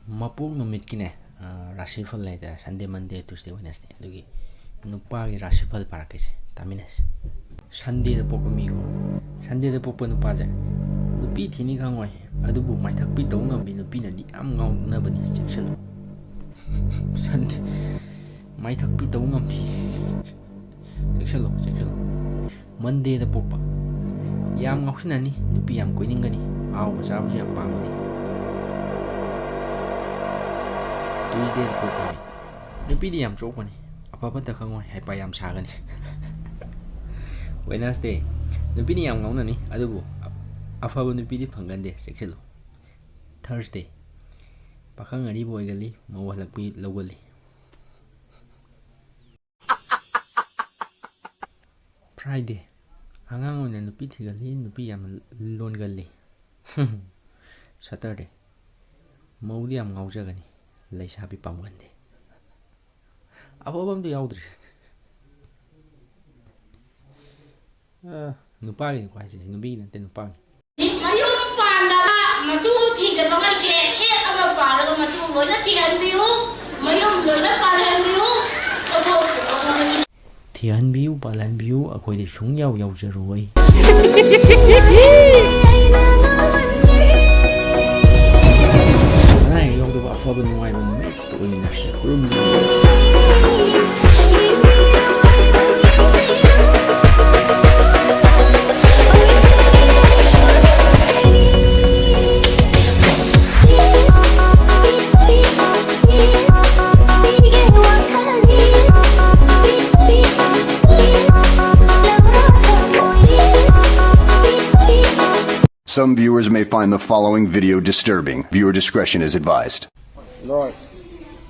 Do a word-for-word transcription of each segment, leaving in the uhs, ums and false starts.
ꯃꯄꯣꯛ ꯅꯨꯃꯤꯠꯀꯤꯅꯦ, ꯑ, ꯔꯥꯁꯤꯐꯜ ꯍꯥꯏꯇꯥꯔꯦ, Sunday, Monday, Tuesday, Wednesday꯫ ꯑꯗꯨꯒꯤ ꯅꯨꯄꯥꯒꯤ ꯔꯥꯁꯤꯐꯜ ꯄꯥꯔꯛꯀꯦꯁꯦ, ꯇꯥꯃꯤꯟꯅꯁꯦ꯫ Sundayꯗ ꯄꯣꯛꯄ ꯃꯤꯀꯣ, Sundayꯗ ꯄꯣꯛꯄ ꯅꯨꯄꯥꯁꯦ ꯅꯨꯄꯤ ꯊꯤꯅꯤ ꯈꯪꯉꯣꯏ, ꯑꯗꯨꯕꯨ ꯃꯥꯏꯊꯛꯄꯤ ꯇꯧ ꯉꯝꯕꯤ ꯅꯨꯄꯤꯅꯗꯤ ꯌꯥꯝ ꯉꯥꯎꯅꯕꯅꯤ, ꯆꯦꯛꯁꯤꯜꯂꯨ꯫ Sunday, ꯃꯥꯏꯊꯛꯄꯤ ꯇꯧ ꯉꯝꯕꯤ꯫ ꯆꯦꯛꯁꯤꯜꯂꯨ, ꯆꯦꯛꯁꯤꯜꯂꯨ꯫ Mondayꯗ ꯄꯣꯛꯄ ꯌꯥꯝ ꯉꯥꯎꯁꯤꯟꯅꯅꯤ, ꯅꯨꯄꯤ ꯌꯥꯝ ꯀꯣꯏꯅꯤꯡꯒꯅꯤ, ꯑꯍꯥꯎꯕ ꯆꯥꯕꯁꯨ ꯌꯥꯝ ꯄꯥꯝꯒꯅꯤ꯫ Tuesdayꯗ ꯄꯣꯛꯄ ꯃꯤ ꯅꯨꯄꯤꯗꯤ ꯌꯥꯝ ꯆꯣꯞꯀꯅꯤ, ꯑꯐ ꯐꯠꯇ ꯈꯪꯉꯣꯏ, ꯍꯩꯄꯥ ꯌꯥꯝ ꯁꯥꯒꯅꯤ꯫ Wednesday, ꯅꯨꯄꯤꯅ ꯌꯥꯝ ꯉꯥꯎꯅꯅꯤ, ꯑꯗꯨꯕꯨ ꯑꯐꯕ ꯅꯨꯄꯤꯗꯤ ꯐꯪꯒꯟꯗꯦ, ꯆꯦꯛꯁꯤꯜꯂꯨ꯫ Thursday, ꯄꯥꯈꯪ ꯑꯔꯤꯕ ꯑꯣꯏꯒꯜꯂꯤ, ꯃꯧ ꯍꯜꯂꯛꯄꯤ ꯂꯧꯒꯜꯂꯤ꯫ Friday, ꯑꯉꯥꯡ ꯑꯣꯏꯅ ꯅꯨꯄꯤ ꯊꯤꯒꯜꯂꯤ, ꯅꯨꯄꯤ ꯌꯥꯝ ꯂꯣꯟꯒꯜꯂꯤ꯫ Saturday, ꯃꯧꯗꯤ ꯌꯥꯝ ꯉꯥꯎꯖꯒꯅꯤ, ꯂꯩꯁꯥꯕꯤ ꯄꯥꯝꯒꯟꯗꯦ꯫ ꯑꯐꯕ ꯑꯝꯇ ꯌꯥꯎꯗ꯭ꯔꯤ꯫ ꯑ, ꯅꯨꯄꯥꯒꯤꯅꯤꯀꯣ ꯍꯥꯏꯁꯦ, ꯅꯨꯄꯤꯒꯤ ꯅꯠꯇꯦ, ꯅꯨꯄꯥꯒꯤ꯫ ꯃꯌꯨꯝ ꯄꯥꯟꯗꯕ, ꯃꯇꯨ ꯊꯤꯗꯕ ꯉꯩꯁꯦ ꯑꯦꯛ ꯑꯃ ꯄꯥꯜꯂꯒ ꯃꯇꯨ ꯂꯣꯏꯅ ꯊꯤꯍꯟꯕꯤꯌꯨ, ꯃꯌꯨꯝ ꯂꯣꯏꯅ ꯄꯥꯜꯍꯟꯕꯤꯌꯨ꯫ ꯊꯤꯍꯟꯕꯤꯌꯨ, ꯄꯥꯜꯍꯟꯕꯤꯌꯨ, ꯑꯩꯈꯣꯏꯗꯤ ꯁꯨꯡꯌꯥꯎ ꯌꯥꯎꯖꯔꯣꯏ꯫ ꯑꯅꯥ ꯑꯌꯦꯛ ꯌꯥꯎꯗꯕ ꯑꯐꯕ ꯅꯨꯡꯉꯥꯏꯕ ꯅꯨꯃꯤꯠ ꯑꯣꯏꯃꯤꯟꯅꯁꯦ꯫ ꯈꯨꯔꯨꯝꯖꯔꯤ꯫ Some viewers may find the following video disturbing. Viewer discretion is advised. Lord,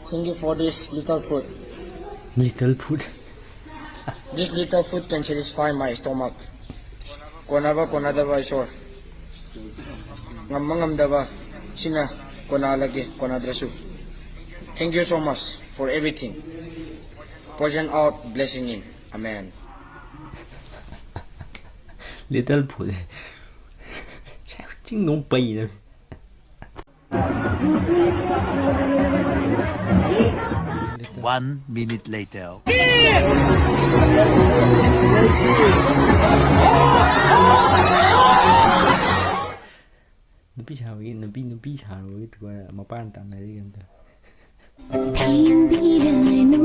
thank you for this little food. Little food. This little food can satisfy my stomach. ꯀꯣꯟꯅꯕ ꯀꯣꯟꯅꯗꯕ ꯏꯁꯣꯔ, ꯉꯝꯕ ꯉꯝꯗꯕ ꯁꯤꯅ ꯀꯣꯟꯅꯍꯜꯂꯒꯦ, ꯀꯣꯟꯅꯗ꯭ꯔꯁꯨ꯫ Thank you so much for everything. Portion out blessing in. Amen. Little food. ꯆꯤꯡ ꯅꯣꯡ ꯄꯩꯅ꯫ One minute later. ꯅꯨꯄꯤ ꯁꯥꯕꯒꯤ, ꯅꯨꯄꯤ, ꯅꯨꯄꯤ ꯁꯥꯔꯨꯕꯒꯤ ꯃꯄꯥꯟ ꯇꯥꯟꯅꯔꯤ ꯀꯩꯝꯇ꯫ ꯊꯦꯝꯕꯤꯔꯅꯨ,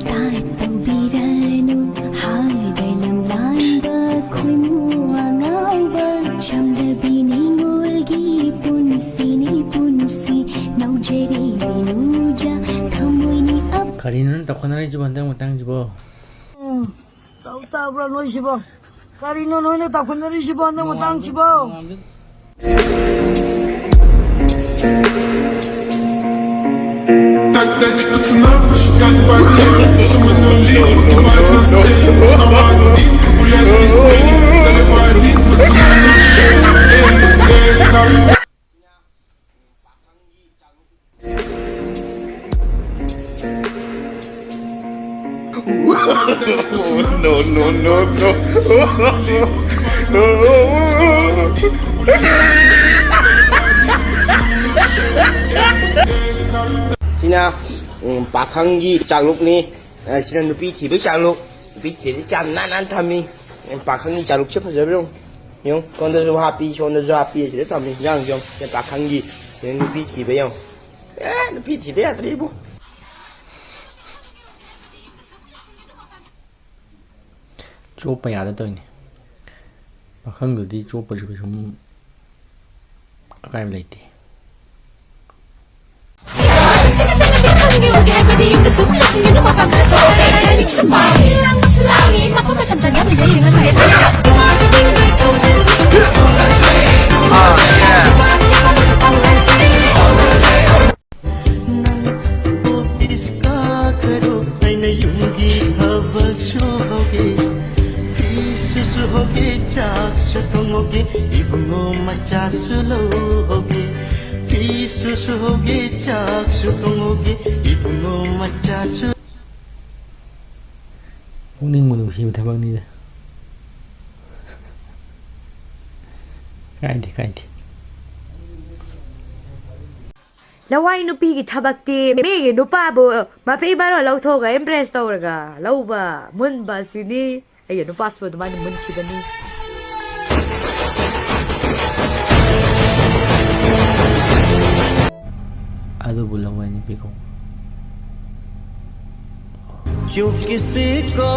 ꯇꯥꯏ ꯇꯧꯕꯤꯔꯅꯨ, ꯍꯥꯏꯗ ꯂꯝꯂꯥꯟꯕ ꯈꯣꯏꯃꯨ ꯑꯉꯥꯎꯕ, ꯆꯝꯂꯕꯤ ꯅꯤꯉꯣꯜꯒꯤ ꯄꯨꯟꯁꯤꯅꯤ ꯄꯨꯟꯁꯤ, ꯅꯧꯖꯔꯤ ꯅꯨꯡꯖ ꯊꯃꯣꯏꯅꯤ ꯑꯞ- ꯀꯔꯤꯅꯣ ꯅꯪ ꯇꯧꯈꯠꯅꯔꯤꯁꯤꯕꯣ ꯍꯟꯗꯛ ꯃꯇꯥꯡꯁꯤꯕꯣ? ꯎꯝ, ꯇꯧ ꯇꯥꯕ꯭ꯔꯥ ꯅꯣꯏꯁꯤꯕꯣ? ꯀꯔꯤꯅꯣ ꯅꯣꯏꯅ ꯇꯧꯈꯠꯅꯔꯤꯁꯤꯕꯣ ꯍꯟꯗꯛ ꯃꯇꯥꯡꯁꯤꯕꯣ? Так дать пацанам посчитать по тем, суммы нули, погибать на сцене, снова один, погулять без тени, заливай один, пацаны, эй, эй, эй, как No, no, no, no. ꯁꯤꯅ, ꯎꯝ, ꯄꯥꯈꯪꯒꯤ ꯆꯥꯛꯂꯨꯛꯅꯤ꯫ ꯑ, ꯁꯤꯅ ꯅꯨꯄꯤ ꯊꯤꯕꯒꯤ ꯆꯥꯛꯂꯨꯛ꯫ ꯅꯨꯄꯤ ꯊꯤꯔꯗꯤ ꯀꯌꯥꯝ ꯅꯥꯟ ꯅꯥꯟ ꯊꯝꯃꯤ꯫ ꯄꯥꯈꯪꯒꯤ ꯆꯥꯛꯂꯨꯛꯁꯦ ꯐꯖꯕ꯭ꯔꯥ ꯌꯦꯡꯉꯨ꯫ ꯌꯦꯡꯉꯨ, ꯁꯣꯝꯗꯁꯨ ꯍꯥꯞꯄꯤ, ꯁꯣꯝꯗꯁꯨ ꯍꯥꯞꯄꯤ꯫ ꯁꯤꯗ ꯊꯝꯃꯤ ꯍꯤꯟꯖꯥꯡꯁꯦ ꯌꯦꯡꯉꯨ꯫ ꯁꯤꯗ ꯄꯥꯈꯪꯒꯤ, ꯁꯤꯗ ꯅꯨꯄꯤ ꯊꯤꯕ ꯌꯦꯡꯉꯨ꯫ ꯑꯦ, ꯅꯨꯄꯤ ꯊꯤꯗ ꯌꯥꯗ꯭ꯔꯦ ꯏꯕꯨ꯫ ꯆꯣꯞꯄ ꯌꯥꯗ ꯇꯧꯔꯤꯅꯤ꯫ ꯄꯥꯈꯪꯗꯨꯗꯤ ꯆꯣꯞꯄꯁꯨ ꯀꯩꯁꯨꯝ ꯑꯀꯥꯏꯕ ꯂꯩꯇꯦ꯫ ꯑꯣꯐꯤꯁ ꯀꯥꯈ꯭ꯔꯣ, ꯑꯩꯅ ꯌꯨꯝꯒꯤ ꯊꯕꯛꯁꯨ ꯍꯧꯒꯦ, ꯐꯤꯁꯨ ꯁꯨꯍꯧꯒꯦ, ꯆꯥꯛꯁꯨ ꯊꯣꯡꯍꯧꯒꯦ, ꯏꯕꯨꯡꯉꯣ ꯃꯆꯥꯁꯨ ꯂꯧꯍꯧꯒꯦ, ꯐꯤꯁꯨ ꯁꯨꯍꯧꯒꯦ, ꯆꯥꯛꯁꯨ ꯊꯣꯡꯍꯧꯒꯦ, ꯏꯕꯨꯡꯉꯣ ꯃꯆꯥꯁꯨ꯫ ꯄꯨꯛꯅꯤꯡꯕꯨ ꯅꯨꯡꯁꯤꯕ ꯊꯕꯛꯅꯤꯗ꯫ ꯀꯥꯏꯗꯦ, ꯀꯥꯏꯗꯦ꯫ ꯂꯋꯥꯏ ꯅꯨꯄꯤꯒꯤ ꯊꯕꯛꯇꯤ ꯃꯤꯒꯤ ꯅꯨꯄꯥꯕꯨ ꯃꯐꯤ ꯃꯔꯣꯟ ꯂꯧꯊꯣꯛꯑꯒ ꯏꯝꯄ꯭ꯔꯦꯁ ꯇꯧꯔꯒ ꯂꯧꯕ, ꯃꯨꯟꯕ ꯑꯁꯤꯅꯤ꯫ ꯑꯩꯒꯤ ꯅꯨꯄꯥꯁꯨ ꯑꯗꯨꯃꯥꯏꯅ ꯃꯨꯟꯈꯤꯕꯅꯤ꯫ ꯑꯗꯨꯕꯨ ꯂꯋꯥꯏ ꯅꯨꯄꯤ ꯀꯧꯕ꯫ क्यों किसी को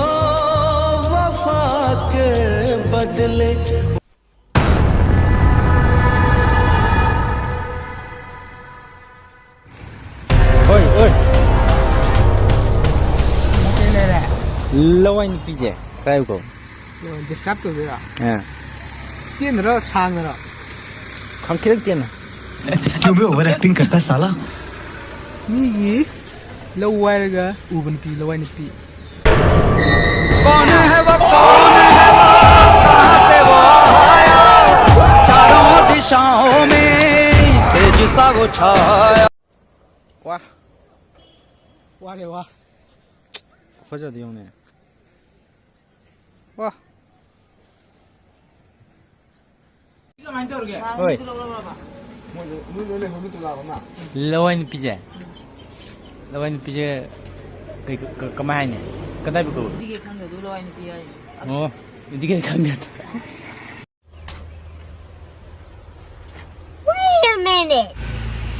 वफा के बदले। ꯍꯣꯏ, ꯍꯣꯏ꯫ ꯀꯩ ꯂꯩꯔꯦ? ꯂꯋꯥꯏ ꯅꯨꯄꯤꯁꯦ ꯀꯗꯥꯏ ꯀꯧ? ꯗꯤꯁꯀ꯭ꯔꯥꯏꯕ ꯇꯧꯗꯣꯏꯔꯣ? ꯑꯥ꯫ ꯇꯦꯟꯅꯔꯣ, ꯁꯥꯡꯅꯔꯣ? ꯈꯪ-, ꯈꯤꯇꯪ ꯇꯦꯟꯅ꯫ क्यों बे ओवर एक्टिंग करता है साला? ꯃꯤꯒꯤ ꯂꯧ ꯋꯥꯏꯔꯒ ꯎꯕ ꯅꯨꯄꯤ, ꯂꯋꯥꯏ ꯅꯨꯄꯤ꯫ कौन है वो, कौन है वो, कहाँ से वो आया? चारों दिशाओं में तेज सा वो छाया। ꯋꯥ꯫ ꯋꯥꯔꯦ, ꯋꯥ꯫ ꯐꯖꯗꯦ, ꯌꯦꯡꯉꯨꯅꯦ꯫ ꯋꯥ꯫ ꯍꯣꯏ꯫ ꯂꯋꯥꯏ ꯅꯨꯄꯤꯁꯦ, ꯂꯋꯥꯏ ꯅꯨꯄꯤꯁꯦ ꯀꯩ, ꯀ-, ꯀꯃꯥꯏ ꯍꯥꯏꯅꯤ? ꯀꯗꯥꯏꯕꯨ ꯀꯧꯏ? ꯅꯨꯄꯤꯒꯤ ꯈꯪꯗꯦ, ꯑꯗꯨ ꯂꯋꯥꯏ ꯅꯨꯄꯤ ꯍꯥꯏꯁꯦ꯫ ꯑꯣ, ꯅꯨꯄꯤꯒꯤ ꯈꯪꯗꯦ꯫ Wait a minute.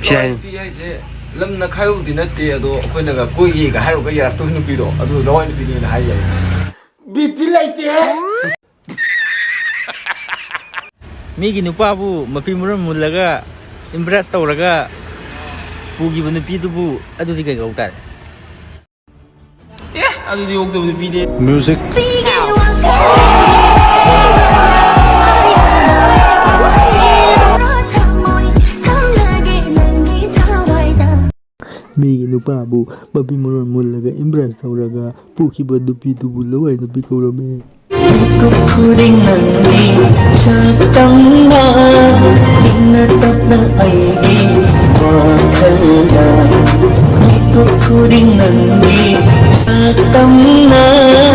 ꯁꯤ ꯍꯥꯏꯅꯤ꯫ ꯅꯨꯄꯤ ꯍꯥꯏꯁꯦ ꯂꯝꯅ ꯈꯥꯏꯕꯕꯨꯗꯤ ꯅꯠꯇꯦ, ꯑꯗꯣ ꯑꯩꯈꯣꯏꯅꯒ ꯀꯣꯏꯒꯦꯒ ꯍꯥꯏꯔꯨꯕ ꯌꯥꯔꯛꯇꯕ ꯅꯨꯄꯤꯗꯣ, ꯑꯗꯨ ꯂꯋꯥꯏ ꯅꯨꯄꯤꯅꯦꯅ ꯍꯥꯏ ꯌꯥꯏ꯫ ꯕꯤꯠꯇꯤ ꯂꯩꯇꯦꯍꯦ꯫ ꯃꯤꯒꯤ ꯅꯨꯄꯥꯕꯨ ꯃꯐꯤ ꯃꯔꯣꯟ ꯃꯨꯜꯂꯒ ꯏꯝꯄ꯭ꯔꯦꯁ ꯇꯧꯔꯒ ꯄꯨꯈꯤꯕ ꯅꯨꯄꯤꯗꯨꯕꯨ ꯑꯗꯨꯗꯤ ꯀꯩ ꯀꯧ ꯇꯥꯔꯦ? ꯑꯦ, ꯑꯗꯨꯗꯤ ꯑꯣꯛꯇꯕ ꯅꯨꯄꯤꯅꯦ꯫ ꯃ꯭ꯌꯨꯖꯤꯛ꯫ ꯃꯤꯒꯤ ꯅꯨꯄꯥꯕꯨ ꯃꯐꯤ ꯃꯔꯣꯟ ꯃꯨꯜꯂꯒ ꯏꯝꯄ꯭ꯔꯦꯁ ꯇꯧꯔꯒ ꯄꯨꯈꯤꯕ ꯅꯨꯄꯤꯗꯨꯕꯨ ꯂꯋꯥꯏ ꯅꯨꯄꯤ ꯀꯧꯔꯝꯃꯤ꯫ ꯃꯤꯀꯨꯞ ꯈꯨꯗꯤꯡ ꯅꯪꯒꯤ ꯁꯛꯇꯝꯅ, ꯏꯪꯅ ꯇꯞꯅ ꯑꯩꯒꯤ ꯋꯥꯈꯜꯗ꯫ ꯃꯤꯀꯨꯞ ꯈꯨꯗꯤꯡ ꯅꯪꯒꯤ ꯁꯛꯇꯝꯅ,